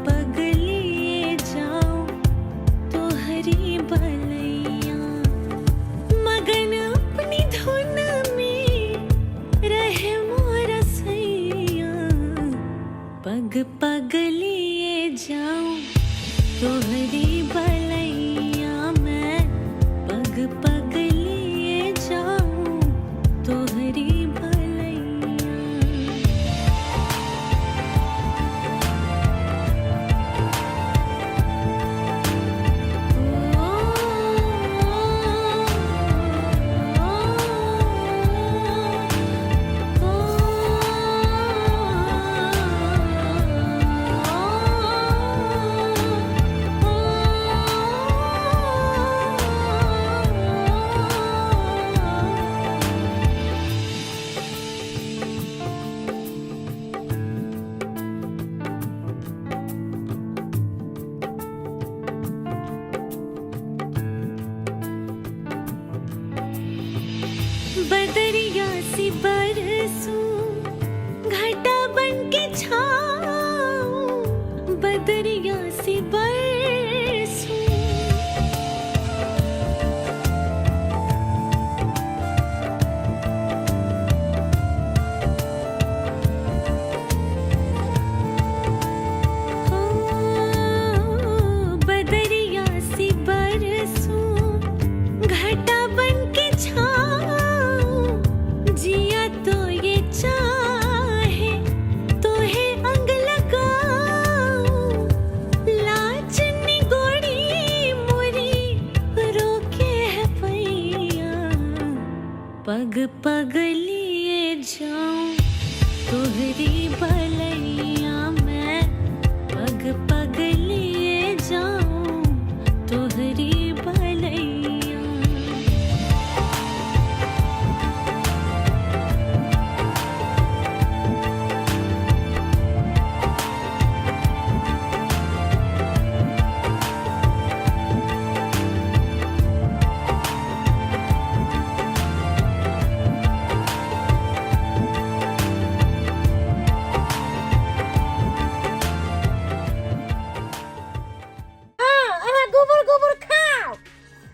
पग लिए जाऊं तोहरी बलैया। मगन अपनी धुन में रहे मोर सैया, पग पग लिए जाऊं तोहरी बलैया। मैं पग पग लिए जाऊं तोहरी बलैया। बदरिया सी बरसूं, घटा बन के छाऊं, बदरिया सी बरसूं। ओ बदरिया सी बरसूं, घटा बन के छाऊं, जिया तो ये चाहे तो है अंग लगाऊं, लाज निगोड़ी मोरी रोके है पैया, पग पग लिए जाऊं तोहरी बलैया। मैं पग पग लिए जाऊं तोहरी बलैया। हाँ, अहाँ गोबर गोबर खाओ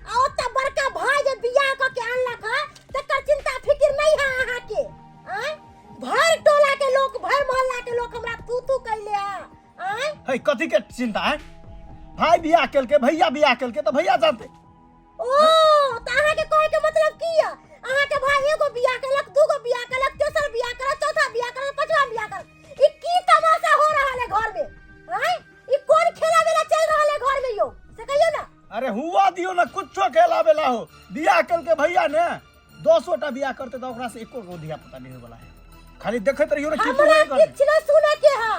आ ओतऽ बड़का भाई जे बियाह कऽ के आनलक हँ तकर चिंता फिकिर नहीं है अहाँके। आँय, भरि टोला के लोक, भरि मोहल्ला के लोक हमरा थू थू कैले हँ। आँय, है कथी के चिंता है? भाई बियाह केलकै, भैया बियाह केलकै तऽ भैया जानते। ओ तऽ अहाँके कहै के मतलब की यऽ? अहाँके भाई एगो बियाह केलक, दूगो बियाह केलक, तेसर बियाह केलक, चौथा बियाह केलक, पाँचवा बियाह केलक, ई की तमाशा हो रहल है घर में? आँय, ई कोन खेला वेला चल रहल है घर में यो, से कहियो ना। अरे हुआ दियो ना, कुछो खेला बेला हो, बियाह केलकै भैया ने 10 टा बियाह करते तऽ ओकरा से एको गो धिया पुता नहीं होय वाला है। खाली देखैत रहियो ने की हमरा होय घर में। किछु न सुने के है,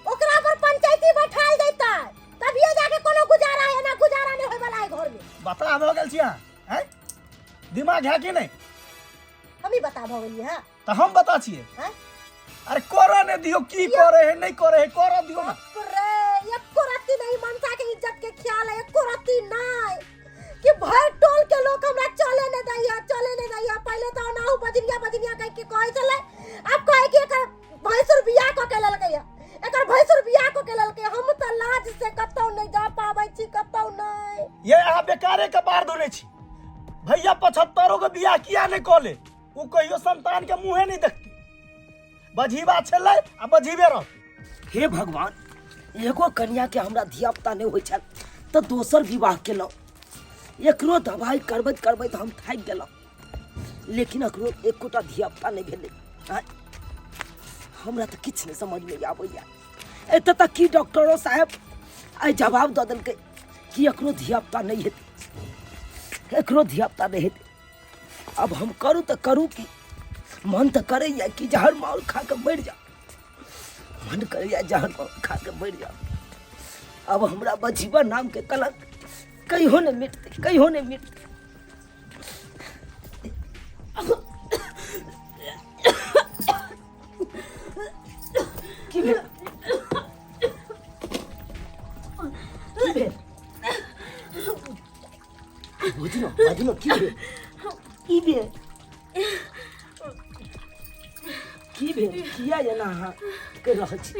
ओकरा पर पंचायती बैठाल जैतै तभिए जाके कोनो गुजारा है, ना गुजारा नहीं होय वाला है घर में। बता भऽ गेल छी अहाँ, हैं? दिमाग है कि नहीं? हम ही बता भऽ गेलियै हँ। तऽ हम बता छियै। हैं? अरे करऽ ने दियो, की करे है नहीं करे है, करऽ दियो ना। बाप रे, एको रत्ती नहीं मनसा के इज्जत के ख्याल है, एको रत्ती नहीं कि भर टोल के लोग हमरा चले ने दैया, चले ने दैया। पहले तो ओनाहु बजनिया बजनिया कह के कहै छलै, अब कहे कि एकर भैंसुर बियाह कऽ के लेलकै या, एकर भैंसुर बियाह कऽ के लेलकै। हम तऽ लाज से कतौ नहीं जा पाबै छी, कतौ नहीं। ये अहाँ बेकारे के बार धोने छी। भैया 75 के बियाह किया नहीं कऽ ले, ओ कहियो संतान के मुँहे नहीं देखती। बझीबा छलै आ बझीबे रहती। हे भगवान, एगो कन्या के हमरा धिया पुता नहीं होइ छल तऽ दोसर विवाह केलहुँ। एकरो दवाइ करबैत करबैत हम थाकि गेलहुँ, लेकिन एकरो एकोटा धिया पुता नहीं भेलै। आँय, हमरा तऽ किछु नहि समझमे आबैया। एतऽ तक कि डॉक्टरो साहेब आइ जवाब दऽ देलकै कि एकरो धिया पुता नहि हेतै, एकरो धिया पुता नहि हेतै। अब हम करू तऽ करू की? मन तऽ करैया कि जहर माउर खा कऽ मरि जाउ, मन करैया जहर माउर खा कऽ मरि जाउ। अब हमरा बजीवा नामके कलंक कहियो नहि मिटतै, कहियो नहि मिटतै। की भेल? की भेल? बुझलो बुझलो, की भेल? की भेल? की भेल? किया एना अहाँ करि रहल छी?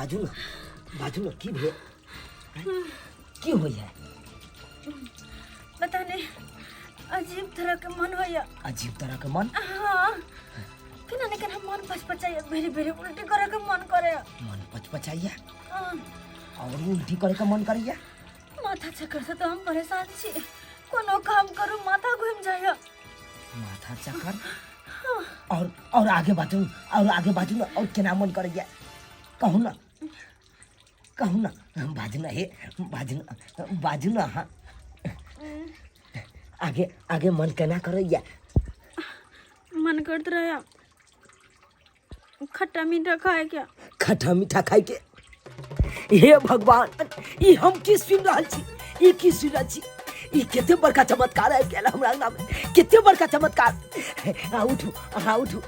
बाजू ने, बाजू ने, की भेल? की होइए? पता नहीं, अजीब तरह के मन होइए। अजीब तरह के मन? हाँ, केना ने केना मन पचपचाइए, भेरी भेरी उल्टी करे के मन करे। मन पचपचाइए? हाँ। और उल्टी करे के मन करैया? माथा चक्कर से तो हम परेशान छी, कोनो काम करू माथा घूम जाइए। माथा चक्कर? और आगे बाजू, और आगे बाजू ना, और केना मन करैया कहू ना, कहू ना, बाजू ना, हे बाजू ना, बाजू ना। हाँ, आगे आगे मन केना करैया? मन करत रहे खट्टा मीठा खाए के। खट्टा मीठा खाए के? हे भगवान, ई हम की सुन रहल छी, ई की सुन रहल छी? ई कते बड़का चमत्कार आबि गेल हमरा अंगना में, कते बड़का चमत्कार। आ उठू, आ उठू।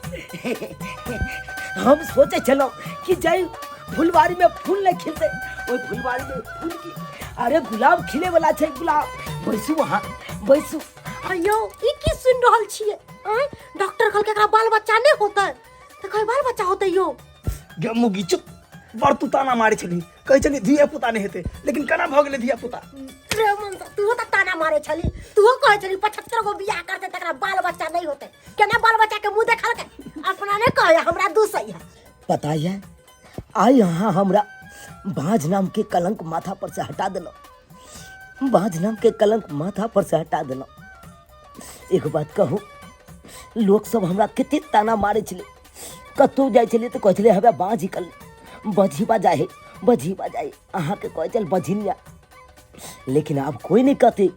हम सोचे छलहुँ कि जाहि फुलवारी में फूल नहीं खिलते ओहि फुलवारी में फूल की, अरे गुलाब खिले वाला छै गुलाब। बैसू अहाँ, बैसू। अयो, ई की सुन रहल छियै? आँय, डॉक्टर कहलकै एकरा बाल बच्चा नहि होतै, तऽ कहै बाल बच्चा होतै यौ। गे मुगी चुप, बड़ तू ताना मारे छली, कहै छली धिया पुता नहि हेतै, लेकिन केना भऽ गेलै धिया पुता? रे मनसा, तूहो तऽ ताना मारे छली, तूहो कहै छली 75 गो बियाह करतै तकरा बाल बच्चा नहि होतै, केना बाल बच्चा के मुंह देखलकै? अपना नहि कहै हमरा दूसै है। पता है, आइ अहाँ हमरा बाँझ नाम के कलंक माथा पर से हटा देलहुँ, बाँझ नाम के कलंक माथा पर से हटा देलहुँ। एगो बात कहू, लोक सब हमरा कते ताना मारे छलै, कतहु जाइ छलियै तऽ कहै छलै हमरा बाँझ निकल, बझीबा जाइ है, बझीबा जाइ है, अहाँके कहै छल बझिनिया। लेकिन आब कोइ नहि कहतै,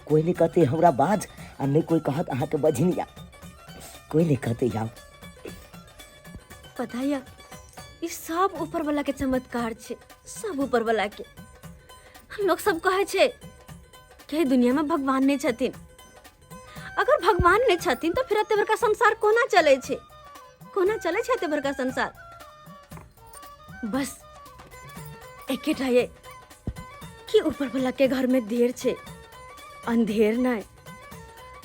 कोइ नहि कहतै हमरा बाँझ, आ नहि कोइ कहत अहाँके बझिनिया, कोइ नहि कहतै आब। पता यऽ, ई सब ऊपर वाला के चमत्कार छै, सब ऊपर वाला के। लोक सब कहै छै कि एहि दुनिया में भगवान नहि छथिन, अगर भगवान नहि छथिन तऽ फिर एते बड़का संसार कोना चलै छै, कोना चलै छै एते बड़का संसार? बस एकेटा ये कि ऊपर वाला के घर में देर छै, अंधेर नहि।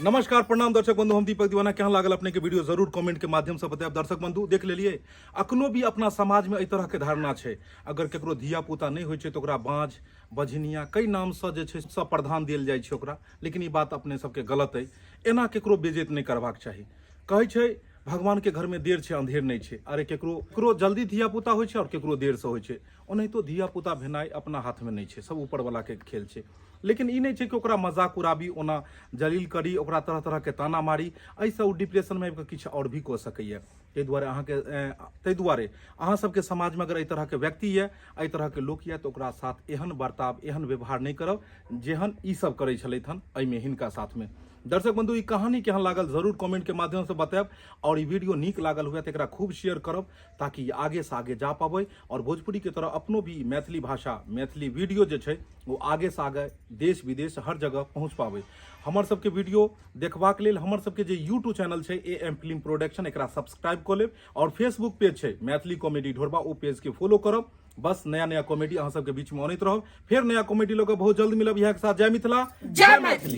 नमस्कार, प्रणाम दर्शक बंधु, हम दीपक दीवाना। केहन लागल अपने के वीडियो जरूर कमेंट के माध्यम से बतायब। दर्शक बंधु देख लेलिए, अखनो भी अपना समाज में एहि तरह के धारणा छै, अगर केकरो धिया पुता नहि होइ छै तऽ ओकरा बाँझ बझनिया कई नाम से जे छै सब प्रधान देल जाइ छै ओकरा, लेकिन ई बात अपने सबके गलत अइ। एना केकरो बेइज्जत नहि करबाक चाही। कहै छै भगवान के घर में देर छै अंधेर नहि छै। अरे केकरो जल्दी धिया पुता होइ छै और केकरो देर से होइ छै। ओनाहितो धिया पुता भेनाइ अपना हाथ में नहि छै, सब ऊपर वाला के खेल छै। लेकिन ई नहि छै कि ओकरा मजाक उड़ाबी, ओना जलील करी, ओकरा तरह तरह के ताना मारी, एहिसँ ओ डिप्रेशनमे आबि कऽ किछु आओर भी कऽ सकैए। ताहि दुआरे अहाँके ताहि दुआरे अहाँ सबके समाजमे अगर एहि तरहके व्यक्ति यऽ, एहि तरहके लोक यऽ, तऽ ओकरा साथ एहन बर्ताव, एहन व्यवहार नहि करब जेहन ई सब करै छलथि हन एहिमे हिनका साथमे। दर्शक बंधु ई कहानी केहन लागल जरूर कमेंट के माध्यम से बतायब, और ई वीडियो नीक लागल हुए तऽ एकरा खूब शेयर करब ताकि ई आगे से आगे जा पाबै और भोजपुरी के तरह अपनो भी मैथिली भाषा, मैथिली वीडियो जे छै ओ आगे से आगे देश विदेश हर जगह पहुँच पाबै। हमर सबके वीडियो देखबाक लेल हमर सबके जे यूट्यूब चैनल छै ए एम फिल्म प्रोडक्शन, एकरा सब्सक्राइब कऽ लेब, और फेसबुक पेज छै मैथिली कॉमेडी ढोरबा, ओ पेज के फॉलो करब। बस नया नया कॉमेडी अहाँ सबके बीच में अनैत रहब। फेर नया कॉमेडी लऽ कऽ बहुत जल्द मिलब। इएह के साथ जय मिथिला, जय मैथिली।